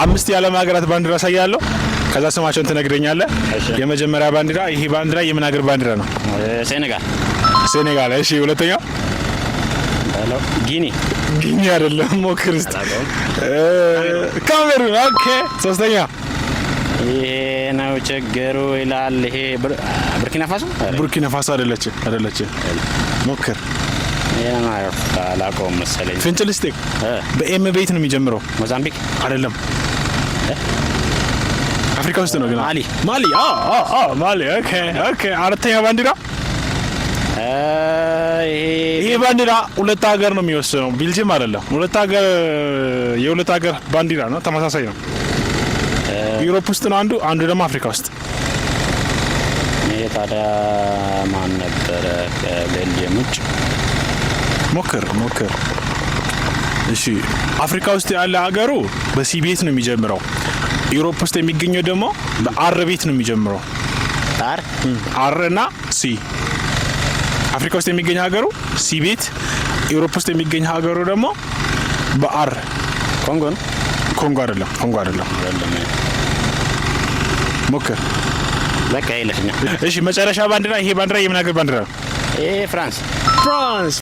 አምስት የዓለም ሀገራት ባንዲራ አሳያለሁ። ከዛ ስማቸውን ትነግረኛለህ። እሺ። የመጀመሪያ ባንዲራ፣ ይሄ ባንዲራ የምን ሀገር ባንዲራ ነው? ሴኔጋል። ሴኔጋል። እሺ፣ ሁለተኛው? Hello፣ ጊኒ። ጊኒ አይደለም፣ ሞክር እስቲ። አላውቀውም። ካሜሩን። Okay። ሶስተኛ? ይሄ ነው ችግሩ ይላል። ይሄ ቡርኪና ፋሶ። ቡርኪና ፋሶ አይደለችም፣ አይደለችም። ሞክር። ይሄ ነው፣ አላውቀውም መሰለኝ። ፍንጭ ልስጥህ። በ M ቤት ነው የሚጀምረው። ሞዛምቢክ። አይደለም፣ አፍሪካ ውስጥ ነው ግን። ማሊ። ማሊ። አዎ አዎ፣ ማሊ። Okay። አራተኛ ባንዲራ? ይሄ ይሄ ባንዲራ ሁለት ሀገር ነው የሚወስነው። ቤልጅየም አይደለም። ሁለት ሀገር፣ የሁለት ሀገር ባንዲራ ነው። ተመሳሳይ ነው። Europe ውስጥ ነው አንዱ፣ አንዱ ደግሞ አፍሪካ ውስጥ። ይሄ ታዲያ ማን ነበረ ከቤልጅየም ውጭ? ሞክር ሞክር። እሺ፣ አፍሪካ ውስጥ ያለ ሀገሩ በ C ቤት ነው የሚጀምረው። Europe ውስጥ የሚገኘው ደግሞ በ R ቤት ነው የሚጀምረው። R። R እና C። አፍሪካ ውስጥ የሚገኝ ሀገሩ C ቤት፣ Europe ውስጥ የሚገኝ ሀገሩ ደግሞ በ R። ኮንጎ ነው። ኮንጎ አይደለም፣ ኮንጎ አይደለም። አይደለም። ሞክር። በቃ ይለፍኛ። እሺ፣ መጨረሻ ባንዲራ፣ ይሄ ባንዲራ የምን ሀገር ባንዲራ ነው? ይሄ France። France።